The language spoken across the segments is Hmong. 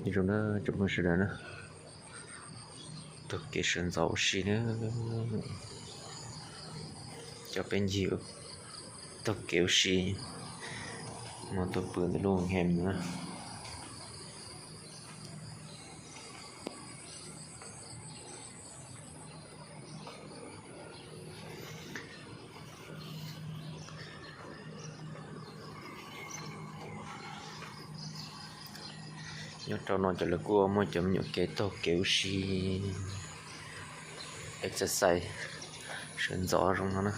Zoo na tsoom phooj sawv daws na, taug kev sawv ntxov ua si na, coj peb ncig taug kev ua si, mus tuaj pw ntawm lub hem na. Nyob rau no cov lawv kuj muaj cov me nyuam kev taug kev ua si, exercise sawv ntxov zoo no na.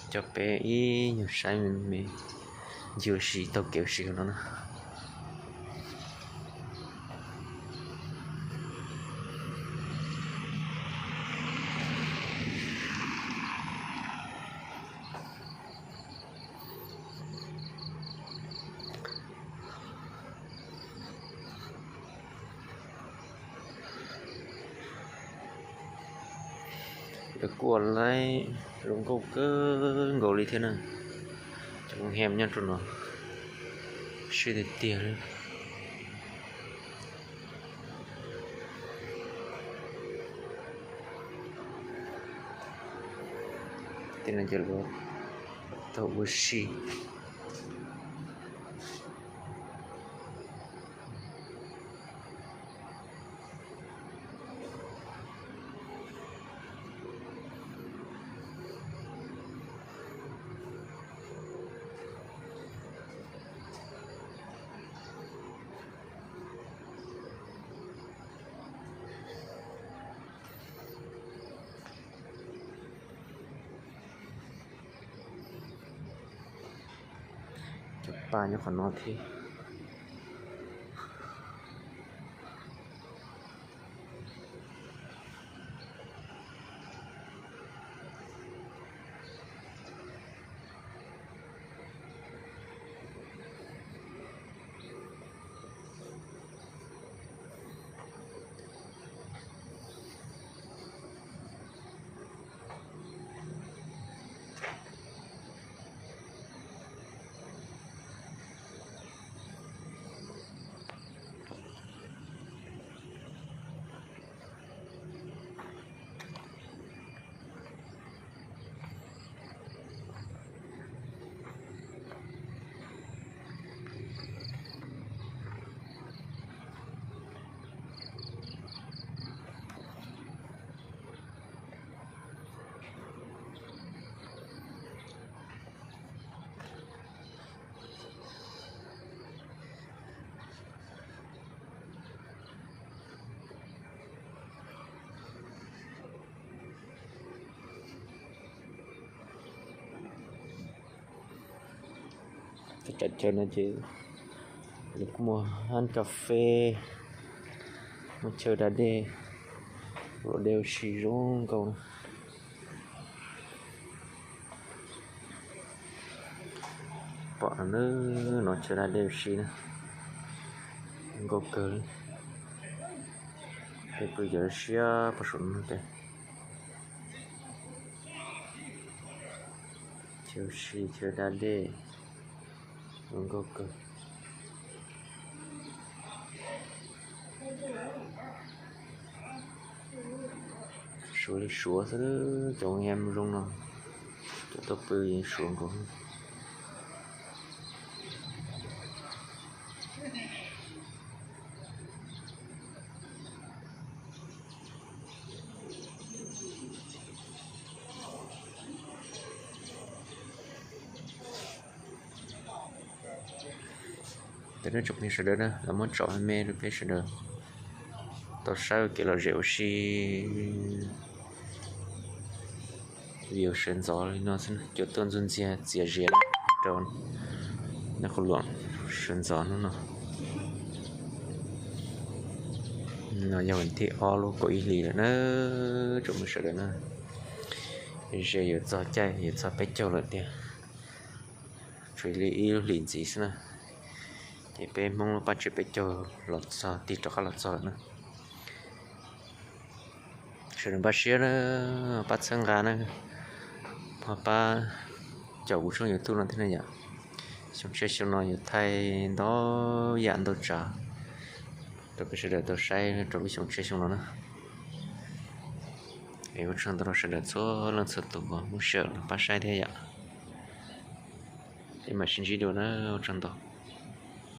Coj peb ib nyuag saib me me, ncig ua si taug kev ua si no na. Lawv kuj ua laib zoo nkauj kawg nkaus li thiab na. Cov hem nyob rau no siab tiag tiag li. Tej no ces lawv taug ua si. Cov paj nyob qhov no thiab. Tej tsam chaw no ces nws kuj muaj hab kas fes, muaj chaw da dej, luam dej ua si zoo nkauj. Pom no chaw da dej ua si na, nkauj kawg li. Peb pw cov siab pem saum no ces chaw ua si chaw da dej zoo nkauj kawg. Suav li suav xwb, cov yeej zoo no, cov tuaj pw yeej suav nkaus. Tej no tsoom phooj ywg sawv daws na, los muab tsom me me rau peb sawv daws tau saib ua kev lom zem ua si. View sawv ntxov li no xwb, cua tuaj ntxuag ntxiag txias zias rau nyob qhov luam sawv ntxov hnub no. No yog thib ob lub kaum ib hlis lawm na, tsoom phooj ywg sawv daws na. Ze yuav txog caij yuav txog peb caug lawm tiag. Tshuav li ib lub hlis ntxiv xwb na, ces peb Hmoob lub paj tsib peb caug los txog tig rov qab los txog lawm na. Sawv daws npaj siab na, pab txhawb nqa na, ho pab caum kuv tshooj YouTube no thiab na yom. Xyoo tshiab xyoo no yuav thaij ntau yam ntau tsav rau peb sawv daws tau saib rau lub xyoo tshiab xyoo no na. Es ua tsaug ntau rau sawv daws txhua leej txhua tus uas muab share los pab saib thiab yom. Peb mam sib ntsib dua na, ua tsaug ntau.